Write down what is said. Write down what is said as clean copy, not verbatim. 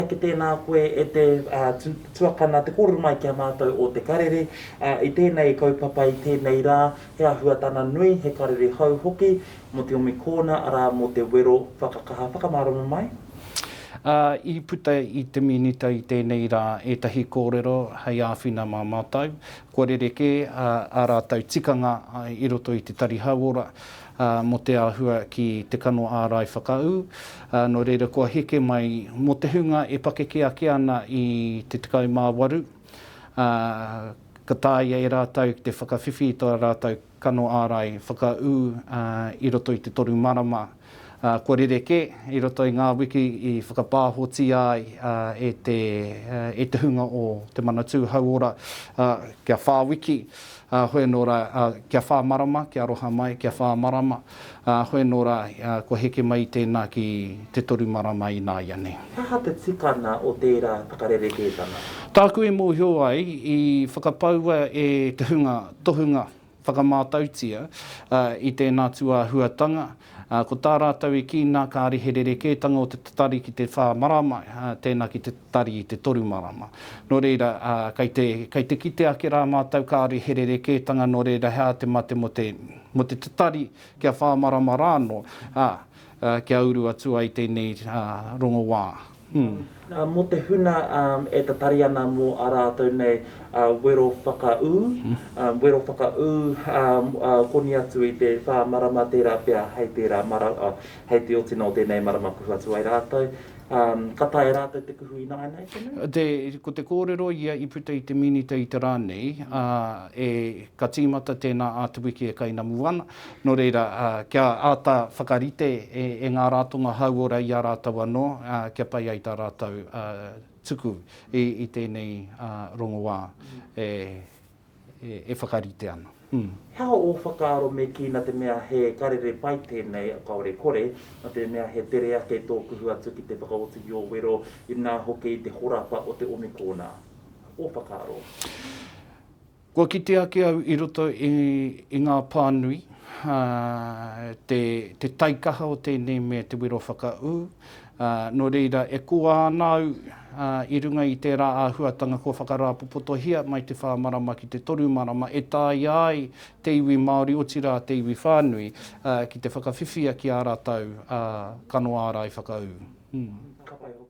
Ake tēnā koe e te tuakana te kōrero mai ki a mātou o Te Karere i tēnei kaupapa i tēnei rā, he āhuatana nui, he karere hou hoki mō te omikōna, arā mō te wero whakakaha. Whakamārama mai. I puta i te Minita i tēnei rā ētahi kōrero hei āwhina mā mātou. Kua rerekē ā rātou tikanga i roto i te Tari Hauora. mō te āhua ki te kano ārai whakaū, nō reira kua heke mai mō te hunga e pakeke ake ana i te 18, ā, ka taea e rātou te whakawhiwhi i tō rātou kano ārai whakaū i roto i te toru marama. Kua rerekē i roto i ngā wiki i whakapāhotia ai e te, e te hunga o Te Manatū Hauora kia whā wiki, Ā, hoi anō rā, ā, kia whā marama, kia aroha mai, kia whā marama, ā, hoi anō rā, ā, kua heke mai i tēnā ki te toru marama ināianei. He aha te tikanga o tērā whakarerekētanga? Tāku e mōhio ai, i whakapaua e te hunga tohunga whakamātautia i tēnā tūāhuatanga, Ā, ko tā rātou i kī nā kāre he rerekētanga o te tatari ki te whā marama, ā, tēnā ki te tatari i te toru marama. Nō reira, ā, kei te, kei te kite ake rā mātou kāre he rerekētanga, nō reira he aha te mate mō te, mō te tatari kia whā marama rā anō, ā, kia uru atu ai tēnei, ā, rongoā. Nā, mō te huna e tatari ana mō ā rātou nei wero whakaū, wero whakaū koni atu i te whā marama tērā pea hei tērā marama, hei te otinga o tēnei marama kuhu atu ai rātou. Ka taea rātou te kuhu ināianei tonu? Te, ko te kōrero ia i puta i te Minita i te rā nei, ā, e, ka tīmata tēnā ā te wiki e kainamu ana, Nō reira, kia āta whakarite e ngā ratonga hauora i a rātou anō, kia pai ai tā rātou tuku i tēnei rongoā e whakarite ana. He aha ō whakaaro me kī nā te mea he karere pai tēnei, kāore kore, nā te mea he tere ake tō kuhu atu ki te whakaoti i ō wero, inā hoki i te horapa o te omikōnā? Ō whakaaro? Kua kite ake au i roto i ngā pānui, te, te taikaha o tēnei me te wero whakaū, nō reira e koa ana au i runga i tērā āhuatanga kua whakarāpopotohia mai te whā marama ki te toru marama e taea ai te iwi Māori otirā te iwi whānui ki te whakawhiwhia ki ā rātou kano ārai whakaū. Ka pai.